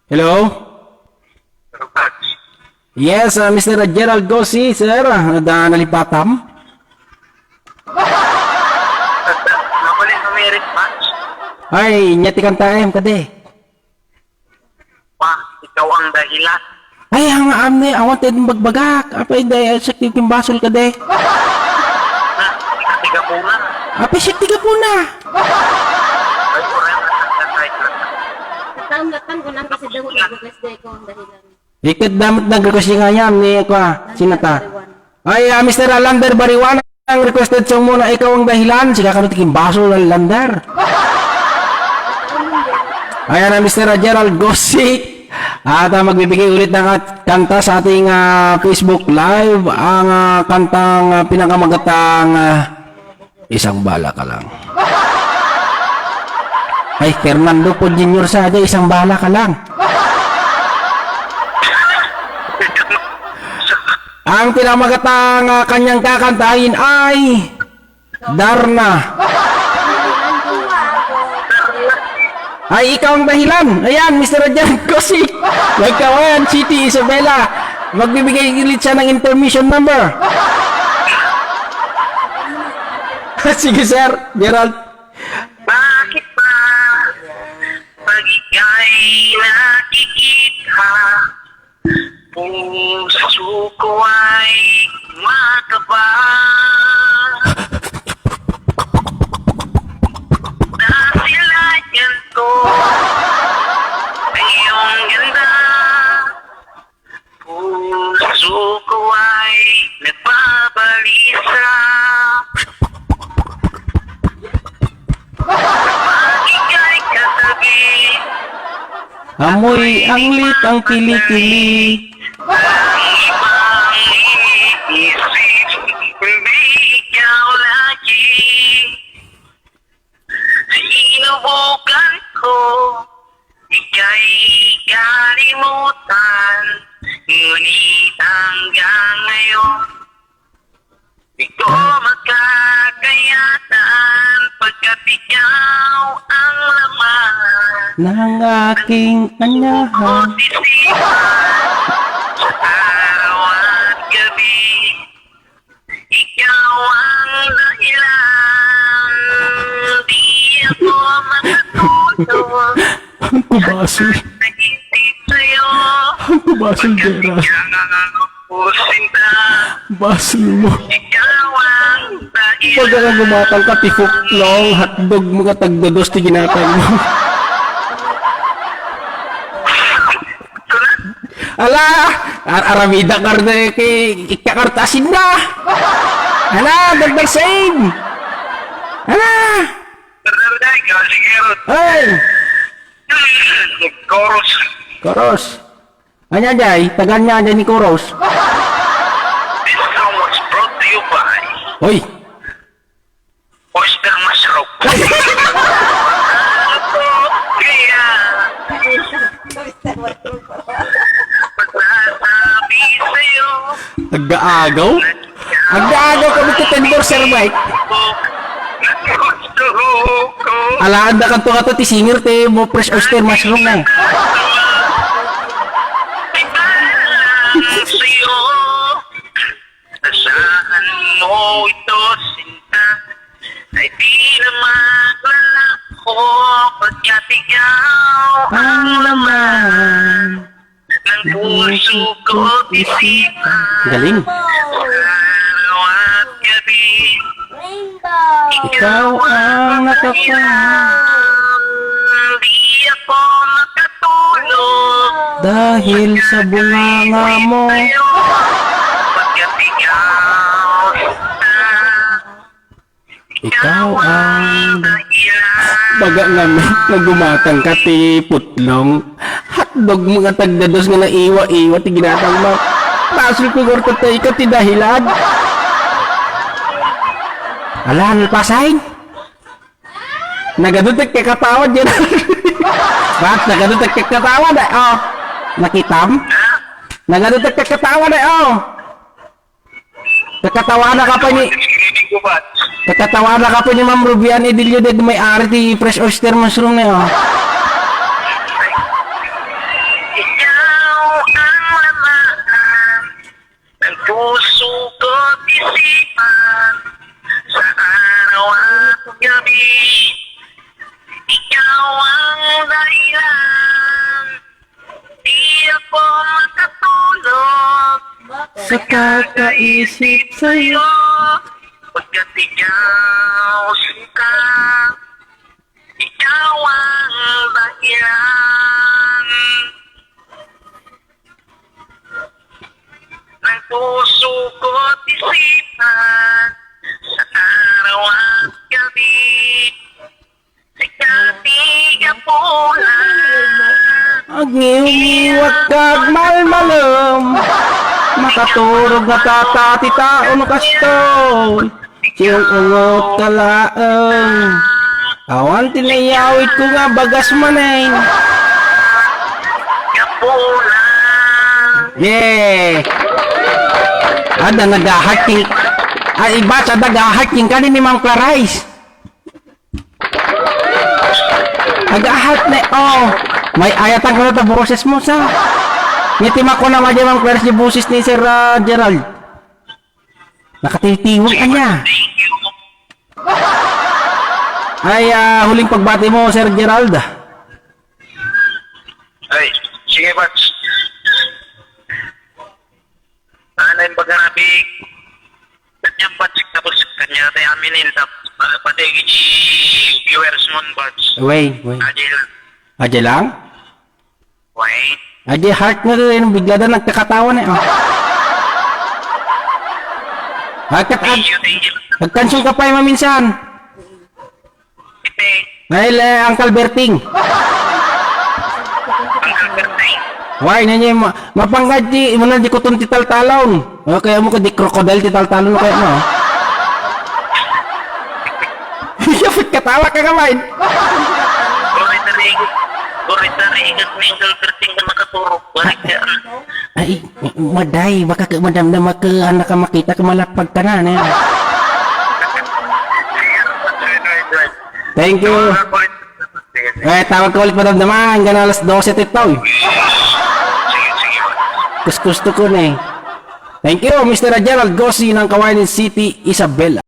Hello? Yes, Mr. Gerald Gossi, sir. Nalipatam. Nakulit sa merit match. Ay, nyati kan taem kade. Pa, ikaw ang dahilan. Ay, ang amne, awat din bagbagak. Apa ide, sakti kimbasol kade. Tiga puna. Apa sakti ka po na? Ay, kurang kahit lang. Taon-latan ko lang kasi daw nag-request day ko ang dahilan. Ikot damat nag-request nga niya, ni kwa, sinata. Ay, Mr. Lander Bariwan, ang requested song mo na ikaw ang dahilan. Sika ka kimbasol ng Lander. Ayan na Mr. Gerald Gossi. At magbibigay ulit ng kanta sa ating Facebook Live. Ang kantang pinakamagatang Isang Bala Ka Lang. Ay, Fernando po Jr. saja, Isang Bala Ka Lang. Ang pinakamagatang kanyang kakantahin ay Darna. Ay, ikaw ang dahilan. Ayan, Mr. Rajan Kosi. Nagkawayan, City, Isabela. Magbibigay ulit siya ng intermission number. Sige, sir. Gerald. Bakit ba pag ika'y nakikita, puso ko ay kumakaba? Nasilayan ko ang iyong ganda, puso ko ay nagbabalisa. Pag ika'y katabi, Amoy ang lit ang kilikili. ang ibang iniisip, hindi ikaw lagi. Sinubukan ko, ika'y kalimutan, ngunit hanggang ngayon, di ko makakayatan pagkat ikaw ang laman Ng aking o anyahan. sisipan sa araw at gabi. Ikaw ang dahilan, di ako makatulog. Ang kubasil. Nag-isip sa'yo, Ang kubasil, pagkat Gerald. ikaw ko sinta. Basil mo. Ikaw ang dahilan. Pag ang gumatang ka, tifuklong, hotdog mo ka, tagdados, tiginatan mo. Ala! Aramida karde kay ikakartasin na! Ala! Dagdag save! Ala! Tardagdag, sige, Rod. Ay! Chorus. Koros! Anya jay, tagan niya ni Koros. This song was brought to you by Hoy! Oyster Mushroom. Kaya, pagsasabi sa'yo, Aggaagaw? Aggaagaw kami to tendor, Sir Mike. gusto ko. Alaan na kanto ka to, ti singer, ti mo fresh oyster mushroom na. Ibalang sa'yo, asahan mo ito, sinta, ay di na maglalako, pagkat ikaw Ang laman. ng puso ko't isipan. Galing. Araw at gabi, Ikaw ang nakapaan. di ako makatulog. Dahil sa bunganga mo. Sa'yo, pagkat ikaw Ikaw ang dahilan. baga namin nagumatang ka ti putlong. Hotdog mo nga tagdados nga na iwa-iwa ti ginatang mo. Pasok ko gorto tayo ka ti dahilan. Alam, pasahin. Nagadutek kay katawad yan. Bakit nagadutek kay katawad ay oh. Nakitam? Nagadutek kay katawad ay oh. Kakatawanan ka pa ni Screening ko ba? kakatawanan ka pa ni Ma'am Rubian Edilio de may ari ti fresh oyster mushroom na oh. sa kakaisip sa'yo. Pagkat ikaw suka, ikaw ang dahilan ng puso ko't isipan sa araw at gabi. Sikati ka pulan, Agiwag kag malmalom, makaturog na tatatitaon kaston. Siyong ungot kalaang, awan tinayawit ko nga bagas maneng. ka pulan. Yeah! Ada nag-haking, iba sa nag-haking ka ni Ma'am Clarice. Nag-ahat na, oh. May ayatan ko na ito boses mo sa. Ngitima ko na madya Ma'am Clarice yung boses ni Sir Gerald. Nakatitiwag ka niya. Thank you. Ay, huling pagbati mo, Sir Gerald. Ay, sige, Bats. Ano yung pagkarabig? Kanyang Bats, tapos kanya tayo aminin sa pati viewers mo, Bats. Wait. Adi lang. Adya lang? Wait. Adya heart mo rin, bigla na nagkakatawa na. Oh. Thank you. Nagkansyon ka pa yung maminsan. Ite, Dahil Uncle Berting. ang kagartay. Why na niya mapanggad di mo na di ko tong tital-talon. O kaya mo ka di crocodile tital-talon kaya mo. Yapit katawa ka kamay. Gorit na rin at mingle kerting na makaturok. Balik ka. Ay, maday baka ka madamdam ka anak ka makita ka malapag ka na. Ano yan? Thank you. Eh, tawag ko ulit madamdaman. Hanggang alas 12 ito. Sige. Gusto ko na eh. Thank you, Mr. Gerald Gossi ng Kawayan City, Isabela.